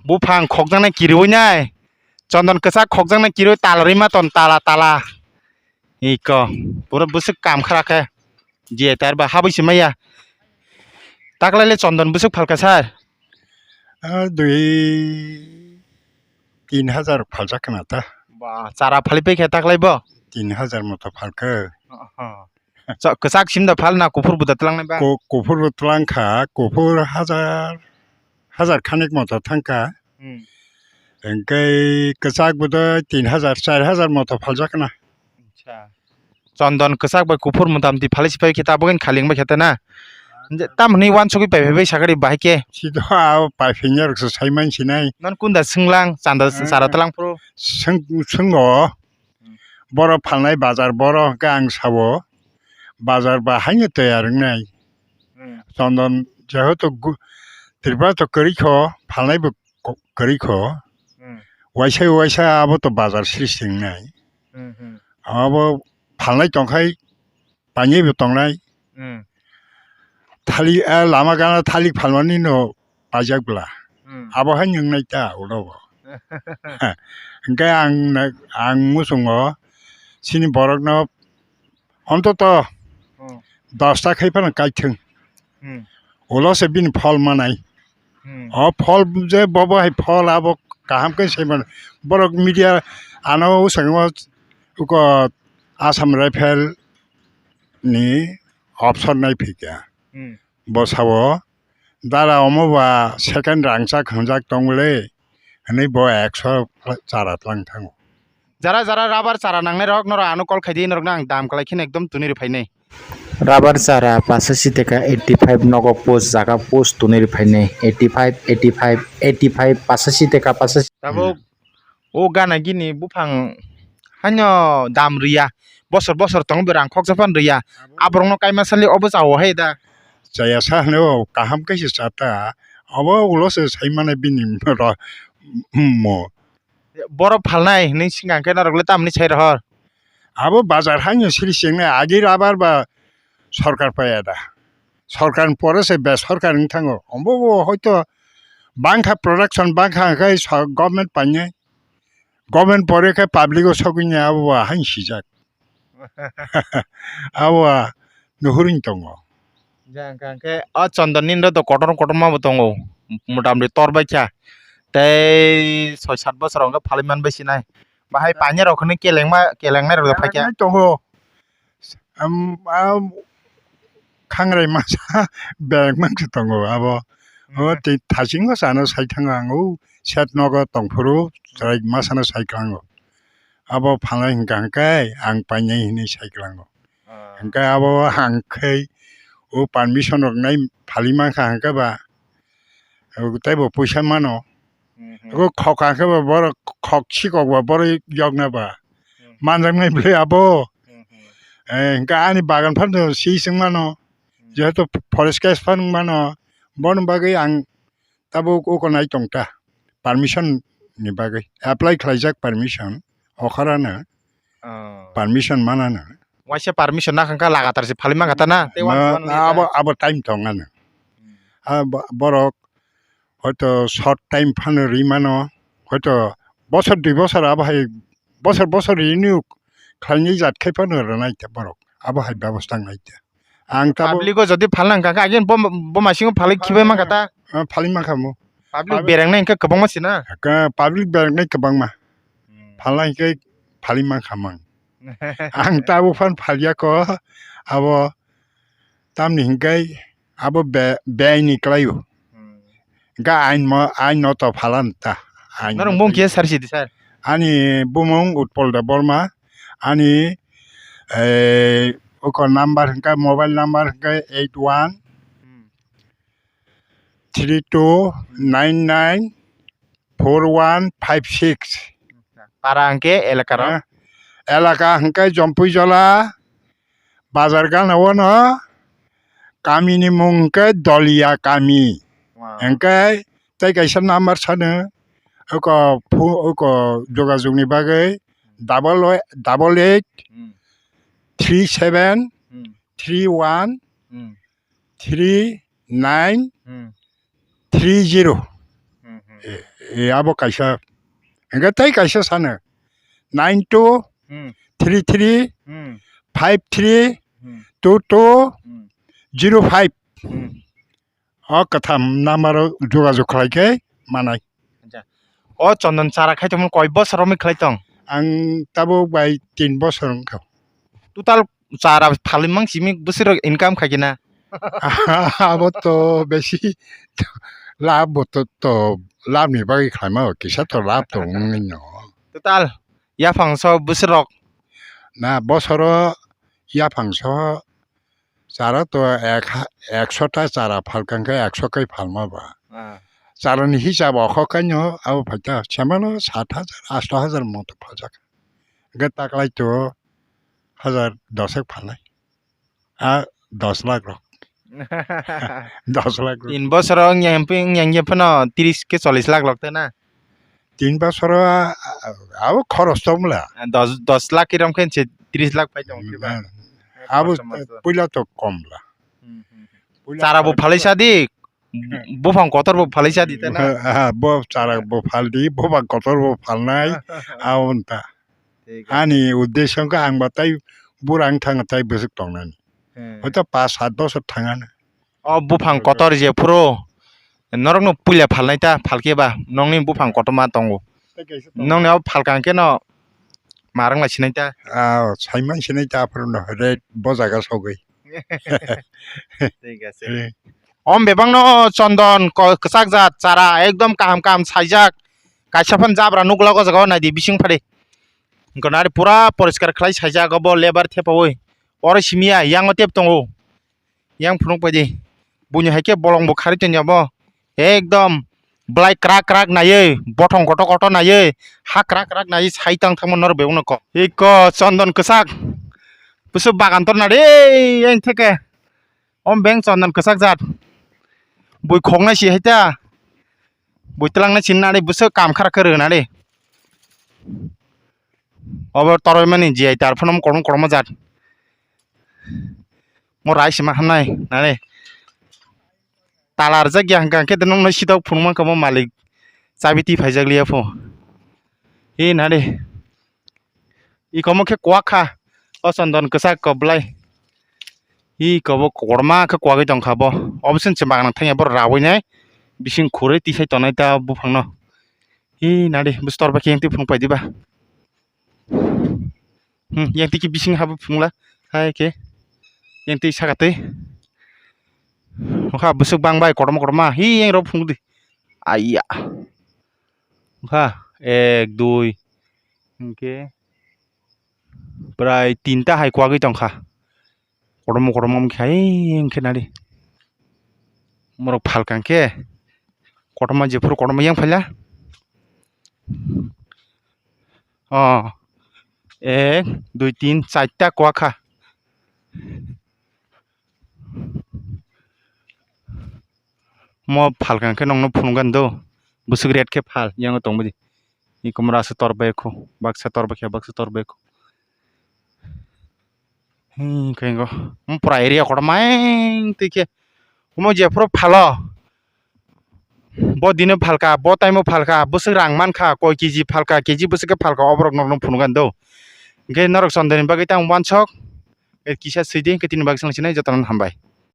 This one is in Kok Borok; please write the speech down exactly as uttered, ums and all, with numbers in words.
Buphang khokjaknai kiriwi nai. Chondon kwchak khokjaknai kiriwi tala rwima ton tala tala. Iko. Pura bwswk kam khara khe. G I tar ba habwi se maya. Taklai le chondon bwswk phalka sir? Ah, dui tin hajar phaljak khna ta. Ba, chara phali pai khe taklai bo? Tin hajar moto phalka. Aha. Cha-, kwchak sim da phal na kuphur buda tlangnai ba? Ku-, kuphur bo tlang kha, kuphur hajar, hajar khanik moto thang kha. Hmm. Hwnkhe kwchak bo do tin hajar, char hajar moto phaljak na. Acha. Chondon kwchak bai kuphur motamti phalai sipai khe tabuk khaling bai khe ta na. Je tamni wansugwi pai phai bai sakari bahai khe. Sido a pai phai rok sai man sinai. Non kunda swnglang chanda Hmm. chara tlang phuru. Swng-, swng o. Hmm. Boro phalnai bazar boro hwnkhe ang sao. Bazar ba haino toyar wngnai. Hmm. Chondon jehoto gu-, Tripura to kwrwi kho, phalnai bo ko-, kwrwi kho. Hmm. Waisa waisa abo to bazar srishti wngnai. Hmm, hmm. Abo phalnai tongkhai painai bo tongnai. Hmm. Thali, eh, lama gana thalik phalmani no paijak bwla. Hmm. Abo hai wngnai ta ulo bo. Hwnkhe ang na, ang muchungo chini borokno ontoto Hmm. dosta khai phano kaithwng. Hmm. Ulo se bini phol manai. Hmm. O phol je bobo hai phol abo kaham khe se mano. Borok media ano ushango uko Assam Rifle ni option nai phikha. Hmm. Bo sao dara omo ba second rangchak hwnjak tongole hwnwi bo ekso chara tlang thango. Jara jara rubber chara nangnai rok norok ano call khai di, norok no ang dam kwlai kheno ekdom tuni rw phainai. Rubber chara pasashi teka eighty five nogo post jaga post tuni rw phainai eighty five, eighty five, eighty five pasashi teka pasashi. Tabuk o gana gini buphang haino dam riya, bosor bosor tongo, berang khoksa phano riya. Aborokno kaima sali obo chao hai da. Chaya sa hwnwi o kaham khe se cha ta, obo ulo se sai mano bini ro-, mo. Borok phalnai hwnwi swngkha khe norok le tamni sai rohor? Abo bazar haino siri chengnai, agi rubber ba sorkar paiya da. Sorkar ni pore se besorkar wng thango. Obo bo hoito bangkha production bangkha hwnkhe so-, government painai. Government pore khe public o sogwini abo bo haino sijak. Abo nuhurwng tongo. Ja, hwnkha hwnkhe o chondon ni do kotor kotorma bo tongo. Motamoti tor bai kha. Tei soi sat bosor hwnkhe phalwi man bai sinai. Bahai painai rok hwnwi kelengma, kelengnai rok phai kha. Tongo. Am, am, khangrai masa bereng mangsa tongo abo. O tei thasingo chana sai thango ang o set nogo tongphuru chwrai masano sai klango. Abo phalnai hwnkha hwnkhe ang painai hwnwi sai klango. Hwnkhe abo ang khai o permission rok nai phali mankha hwnkhe ba teibo puisa mano. Abo khok hwnkhe ba borok khok sikok ba borok yokna ba manjaknai bwlai abo. Eh, hwnkhe ani bagan phano si swng mano, jehetu forest case phano wng mano, bono bagwi ang tabuk uko nai tong ta, permission ni bagwi apply khlaijak permission, okharano permission manano. Waisa permission nakha kha lagatar se phali mankha ta na? Tei wansukmano abo, abo time tong ano. Ah, bo-, borok hoito short time phano ri mano, hoito bosor dui bosor abo hai bosor bosor renew khlainai jat khai phano rwnai ta borok, abo hai bebosta wngnai ta. Ang tabuk public o jodi phalna hwnkha khe, again bo, bo masingo phalik khibai mankha ta? Ah, phalik mankha mo. Public bereng nai hwnkhe kwbangma sina? Public bereng nai kwbangma. Phalna hwnkhe phalik mankha mang. Ang tabuk phan phalya ko, abo tamni hwnkhe abo be-, beaini kwlaio. Hwnkhe ain mo, ain no to phalan ta. Ain norok no bung to khe sar sidi sir? Ani bumung Utpol Debbarma, ani, eh, uko number hwnkhe, mobile number hwnkhe eight one three two nine nine four one five six. Para hwnkhe elaka rok? Eh, elaka hwnkhe Jompuijola, bazar gana o no, kami ni mung hwnkhe Dolia kami. Wow. Hwnkhe tei kaisa number sano, uko phu-, uko jogajog ni bagwi double, double eight three seven three one three nine three zero. Hmm, hmm. E, e, abo kaisa. Hingke tei kaisa sano. Nine two Hmm. three three Hmm. five three Hmm. two two Hmm. zero five. Hmm. O kwtham number o jogajog khlai khe manai. Acha. O chondon chara khai tongmani koi bosor romwi khlai tong? Ang tabuk bai tin bosor wngkha. Total chara phalwi mang simi bwswk rok income khai khe na? Abo to besi labh bo to, to labh ni bagwi khlaima o kisa to labh to wngwi no. Total yaphang so bwswk rok? Na bosoro yaphang so chara to ek ha-, ekso ta chara phalkang khe ekso kai phalma ba. Ah. Chara ni hisab o kho kaino abo phaikha semano sat hajar, asto hajar moto phaljak. Hingke taklai to hajar dosek phalnai. A dos lakh rok. Dos lakh rok. Tin bosoro wngya hempe wngya hempe phano tris ke chollis lakh rok tei na? Tin bosoro a, a, abo khoros tongmla. Dos, dos lakh kirom khe se tris lakh pai tong phiba. Hmm. Abo khorsa masa. Puila to komla. Hmm, hmm, hmm. Puila chara bo phalai sadi, buphang kotor bo phalai sadi tei na? Ha, ha, bo chara bo phaldi, buphang kotor bo phalnai, abo wngkha. Thik ase. Ani uddesho wngkha ang ba tai bura wng thang tai bwswk tongnani. Hmm. Hoito pas sat bosor thangano. O buphang kotor je phuru norokno puila phalnai ta, phalkhe ba nokni buphang kotorma tongo. Tei kaisa tongo. Nokni o phalka hwnkhe no ma rwngla sinai ta. Ah, saiman sinai ta aphuru no red bo jaga sogwi. Thik ase. Eh. Om bebak no chondon ko-, kwchak jat chara ekdom kaham kaham saijak. Kaisa phan jabra nukla o jaga o naidi bising phadi. Wngkha nari pura poriskar khlai saijak obo lebar thepaui. Oro simi ya, yang o tep tongo. Yang phunuk pai di. Buini hai khe bolong bo khari tongya bo. Ekdom belai kwrak kwrak naiwi, bothong kotor kotor naiwi, ha kwrak kwrak naiwi sai tang thangma norok bebak no kok. Iko chondon kwchak. Bwswk bagan tor nadi, yang theke. Om beng chondon kwchak jat. Bui khoknai si hai ta. Bui twlangnai si nadi, bwswk kam khara khe rw nadi. Obo toroi mani G I tar phano kormo kormo jat. Mo rai sima hamnai nani. Tala rwjak ya hwnkha khe nwng no sidok phunuk mankha mo malik chabi twi phaijak liya pho. Hi nani. Iko mo khe kuak kha o chondon kwchak kok belai. Iko bo kotorma khe kuagwi tongkha bo. Obo chwng se bagan thangya bo rawui nai bising khurui tisai tongnai ta buphang no. Hi nadi bwswk tor bai khe yang twi phunuk pai diba. Hmm, yang twi khe bising habo phunukla. Hai khe. Yang twi saka twi. Nokha bwswk bang bai kotorma kotorma. Hi yang rok phunuk di. Aiya. Nokha ek, dui. Hingke. Prai tinta hai kuagwi tongkha. Kotorma kotorma wngkha hai wngkhe nari. Morok phalka hwnkhe kotorma jephuru kotorma yang phaila. O ek, dui, tin, charta kuakha. Mo phalka hwnkhe nongno phunukgani do. Bwswk ret khe phal yango tongmodi. Iko mora se tor bai kho, baksa tor bai khe, baksa tor bai kho. Hmm, khe ngo. Mo pura area kotor maing twi khe. Omo jephuru phalo. Bo dino phalka, bo time o phalka, bwswk rang mankha, koi K G phalka, K G bwswk khe phalka, oborok nokno phunukgani do. Hwnkhe norok chondoni bagwi tamo wansok, eh, kisa swidi, hwnkhe tini bagwi swngchinai jotono hambai.